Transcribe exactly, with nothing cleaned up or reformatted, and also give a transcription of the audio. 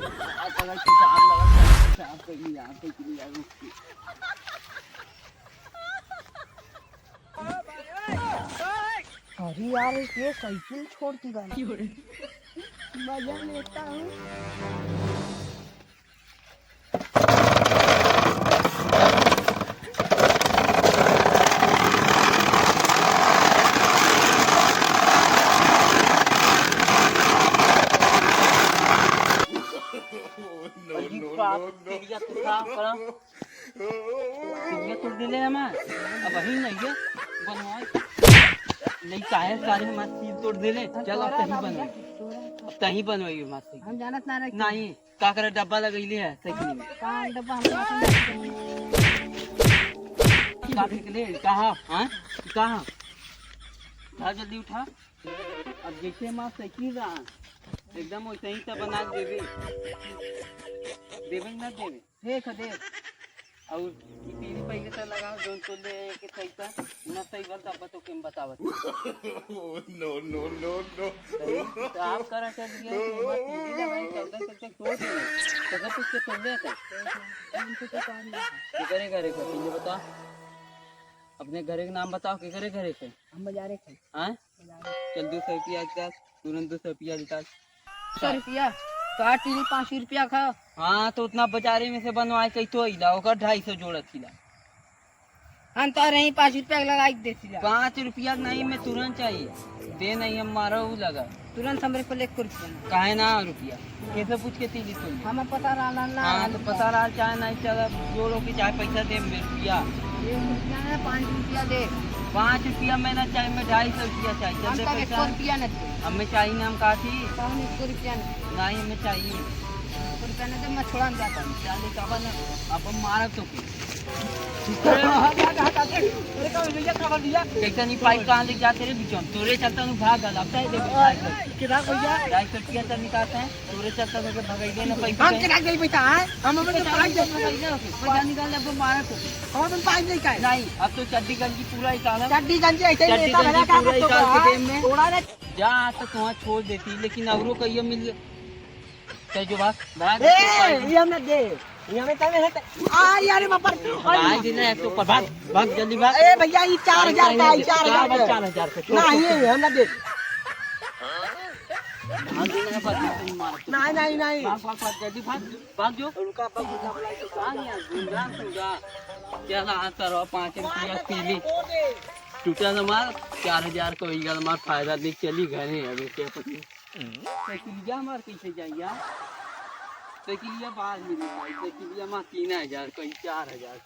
आ, पकड़, पीछे आग लगा, पीछे आग कर लिया, आग कर लिया, रुक के। अरे यार, ये साइकिल छोड़ के गया। मजा लेता हूँ। अजीब बात, तेरिया तो था, करा। ये तोड़ देले हमार। अब वही नहीं है, बनवाए। नहीं, काहे सारे हमार सील तोड़ देले? चल, अब तहीं बनवाई। अब तहीं बनवाई हमार सील। हम जानत ना रहे। नहीं, का करे, डब्बा लगैले है साइकिल में। कहाँ डब्बा? हम जानत ना रहे। का फेंकले? कहाँ? हाँ? कहाँ? उठा, जल्दी उठा। अब जैसे हमार साइकिल रहा, एकदम वैसे ही तो बना के देबे। देबे कि ना देबे? देख, देख। और ई पीली पहले से लगाओ, जोन तो ले के सही था, ना सही बात, अब तो केम बतावत। No, no, no, no। तो आप करा चल गया, तो मत पीली लगाई, चौदह सौ तक तोड़ दे। तो सब कुछ के तोड़ देते। इनसे तो काम नहीं है। किधर है घरे का? ये बता, अपने घरे का नाम बताओ, किधर है घरे का? हम बाजारे के। हाँ? चल, दो सौ रुपया निकाल, तुरंत दो सौ रुपया निकाल। सौ रुपया? तो आठ तीन पाँच सौ रुपया का। हाँ, तो उतना बाजारे में से बनवाए के तो अइला, ओकर ढाई सौ जोड़त हिला। हम तो रही पाँच रुपया के लगाई देती ला। पाँच रुपया नहीं, मैं तुरंत चाहिए। दे नहीं, हम मारा हूँ लगा। तुरंत हमरे को एक रुपया ना। काहे ना रुपया? कैसे पूछ के तीली तुम? हमें पता रहला ना। हाँ, तो पता रहा, चाहे नहीं चला, जोड़ो के चाहे पैसा दे, मैं रुपया। एक रुपया ना, पाँच रुपया दे। पाँच रुपया में ना चाहिए, मैं ढाई सौ रुपया चाहिए। हम चल दे तब एक पैसा। रुपया ना दे। हमें चाहिए ना, हम कहा थी। तो हम एक रुपया ना। नहीं, हमें चाहिए। एक रुपया ना दे, मैं छोड़ा ना जाता हूँ। चल, एक अब ना, अब हम मारा तो के। अरे, अरे, का भैया, का भैया? कैसा नहीं पाई, कहाँ ले जाते रे बिचौन? तोरे चलता हूँ, भाग गल, अब तो देखो, भाग गल। किधर भैया? ढाई सौ रुपया तो निकालते हैं। तोरे चलता तो के भगाई दे ना पैसा हम दे। किधर गई बेटा, हैं? हम अपन पैसा पाँच दे। पैसा निकाल ले, अब मारा तो। हम अपन पाँच नहीं खाए। नहीं, अब तो चड्डी गंजी पूरा ही काला। चड्डी गंजी ऐसे ही चड्डी लेता गंजी भला का पूरा ही करते काला हो, के हैं? जेब में। थोड़ा ना। जा, आज तो तुम्हारा छोड़ देती, लेकिन अगरो कहियो मिल गए। चल जो भाग, भाग। ए, ये हम ना दे। ये हमें तने है त-, आ, यार, ये बापर। भाग, ये ना, एक तो ऊपर भाग, भाग, जल्दी भाग। ए, भैया, ये चार हजार का, ये चार हजार का। चार हजार का। नहीं, ये हम ना दे। भाग, ये ना, भाग, भाग, मार। नहीं, नहीं, नहीं। भाग, भाग, भाग, जल्दी भाग, भाग जो। उनका भाग, उनका भाग। कहाँ गया? गुंडा, गुंडा। क्या रहा, तरवा पाँच रुपया पीली। टूटा ना मार, चार हजार को ही गल मार, फायदा नहीं, चली घरे, अबे क्या पता। साइकिलिया हमार कैसे जाई यार? साइकिलिया बाहर मिली भाई, साइकिलिया हमार तीन हजार, कहीं चार हजार।